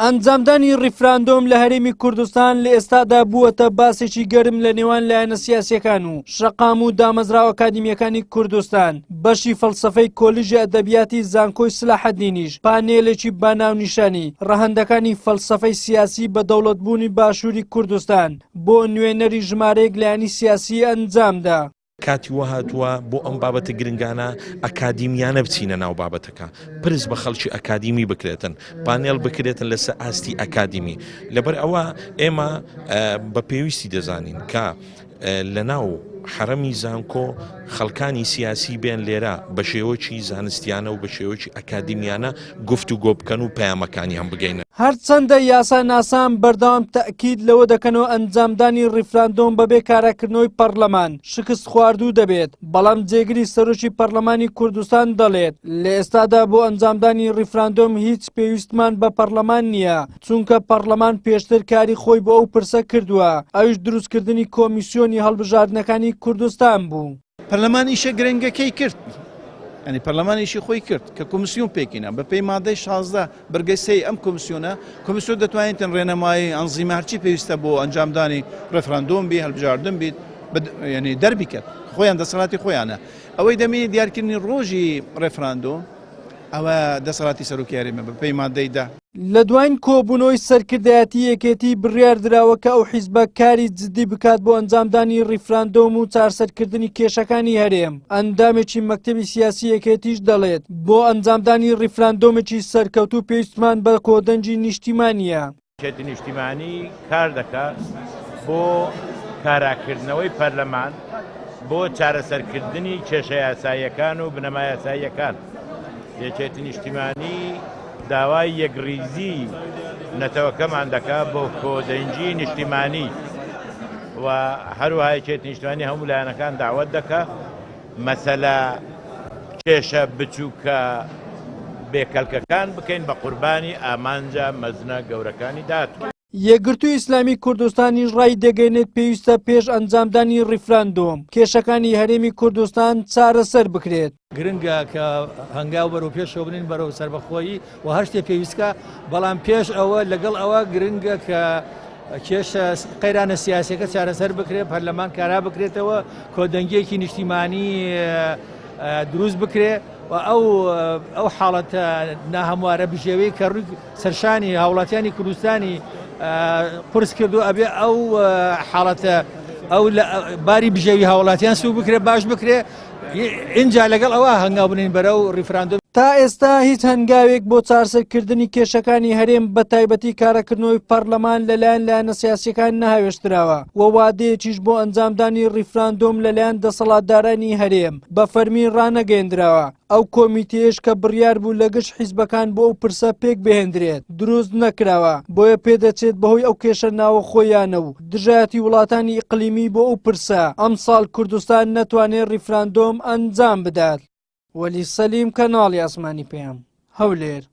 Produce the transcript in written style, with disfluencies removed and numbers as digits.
ئەنجامدانی ڕیفراندۆم لە هەرێمی کوردستان لە ئێستادا بووەتە باسێکی گەرم لە نێوان لایەنە سیاسیەکان و شەقام و دامەزراوە ئەکادیمیەکانی کوردستان. بەشی فەلسەفەی کۆلیژی ئەدەبیاتی زانکۆی سلاحەدینیش پانێلێکی بە ناونیشانی ڕەهەندەکانی فەلسەفەی سیاسی بە دەوڵەتبوونی باشووری کوردستان بۆ نوێنەری ژمارەیەک لایەنی سیاسی ئەنجامدا. کاتی وا هاتووە بۆ ئەم بابەتە گرنگانە ئەکادیمیانە بچینە ناو بابەتەکە، پرس بە خەڵکی ئەکادیمی بکرێتن، پانێڵ بکرێتن لەسەر ئاستی ئەکادیمی. لەبەر ئەوە ئێمە بە پێویستی دەزانین کە لەناو حەرەمی زانکۆ خەڵکانی سیاسی بێن لێرە بە شێوەکی زانستیانە و بە شێوەکی ئەکادیمیانە گفتوگۆ بکەن و پەیامەکانیان بگەینن. هەرچەندە یاساناسان بەردەوام تەئکید لەوە دەکەنەوە ئەنجامدانی ڕیفراندۆم بەبێ کاراکردنەوەی پەڕلەمان شکستخواردوو دەبێت، بەڵام جێگری سەرۆکی پەڕلەمانی کوردستان دەڵێت، لە ئێستادا بۆ ئەنجامدانی ڕیفراندۆم هیچ پێویستمان بە پەڕلەمان نییە، چونکە پەڕلەمان پێشتر کاری خۆی بۆ ئەو پرسە کردووە، ئەویش دروستکردنی کۆمیسیۆنی هەڵبژاردنەکانی کوردستان بوو. پەرلەمان ئیشە گرنگەکەی کرد، یانی پەرلەمان ئیشی خۆی کرد کە کۆمیسیۆن پێکهێنا بە پێی مادەی 16 بڕگەی سێی ئەم کۆمیسیۆنە، کۆمیسیۆن دەتوانێتن ڕێنمایی ئەنزیمە هەرچی پێویستە بۆ ئەنجامدانی ڕێفراندۆم بی هەلبژاردن بیت یعنی دەربیکەت خۆیان دەسەڵاتی خۆیانە ئەوەی دەمینی دیارکردنی ڕۆژی ڕێفراندۆم ئەوە دەسەڵاتی سەرۆکی هەرێمە بە پێی مادەی دە. لە دواین کۆبوونەوەی سەرکردایەتی یەکێتی بڕیار دراوە کە ئەو حیزبە کاری جدی بکات بۆ ئەنجامدانی ڕیفراندۆم و چارسەرکردنی کێشەکانی هەرێم، ئەندامێکی مەکتەبی سیاسی یەکێتیش دەڵێت، بۆ ئەنجامدانی ڕیفراندۆمێکی سەرکەوتوو پێویستمان بە کۆدەنگی نیشتیمانییە. یەکێتی نیشتیمانی کار دەکات بۆ کاراکردنەوەی پەرلەمان بۆ چارەسەرکردنی کێشە یاساییەکان و بنەما یاساییەکان. یەکێتی نیشتیمانی داوای یەکڕیزی نەتەوەکەمان دەکات بۆ کۆدەنگی نیشتیمانی و هەروەها یەکێتی نیشتیمانی هەموو لایەنەکان داوەت دەکات مەسەلە کێشە بچووکە بێکەلکەکان بکەین بە قوربانی ئامانجە مەزنە گەورەکانی داهاتوو. یەکگرتووی ئیسلامی کوردستانیش ڕایدەگەیەنێت پێویستە پێش ئەنجامدانی ڕیفراندۆم کێشەکانی هەرێمی کوردستان چارەسەر بکرێت. گرنگە کە هەنگاو بەرەو پێشەوە بنین بەرەو سەربەخۆیی و هەر شتێ پێویستکە، بەڵام پێش ئەوە لەگەڵ ئەوە گرنگە کە کێشە قەیرانە سیاسیەکە چارەسەر بکرێت، پەرلەمان کارا بکرێتەوە، کۆدەنگیەکی نیشتیمانی دروست بکرێ و ئەو ئەو حاڵەتە ناهەموارە بژێوی کە ڕووی سەرشانی هاوڵاتیانی کوردستانی قورس کردو ئەبێ ئەو حاڵەتە ئەو باری بژێوی هاوڵاتیان سوک بکرێ باش بکرێ ئینجا لەگەڵ ئەوە هەنگاو بنین بەرەو ڕیفراندۆم. تا ئێستا هیچ هەنگاوێک بۆ چارسەرکردنی کێشەکانی هەرێم بە تایبەتی کاراکردنەوەی پەرلەمان لەلایەن لایەنە سیاسیەکان نەهاوێشتراوە و وادەیەکیش بۆ ئەنجامدانی ڕیفراندۆم لەلایەن دەسەڵاتدارانی هەرێم بە فەرمی ڕانەگەیەندراوە. ئەو کۆمیتەیەش کە بڕیار بوو لە گشت حیزبەکان بۆ ئەو پرسە پێک بهێندرێت دروست نەکراوە، بۆیە پێدەچێت بەهۆی ئەو کێشە ناوەخۆیانە و دژایەتی وڵاتانی ئیقلیمی بۆ ئەو پرسە ئەمساڵ کوردستان نەتوانێت ڕیفراندۆم ئەنجام بدات. وەلی سەلیم، کەناڵی ئاسمانی پەیام، هەولێر.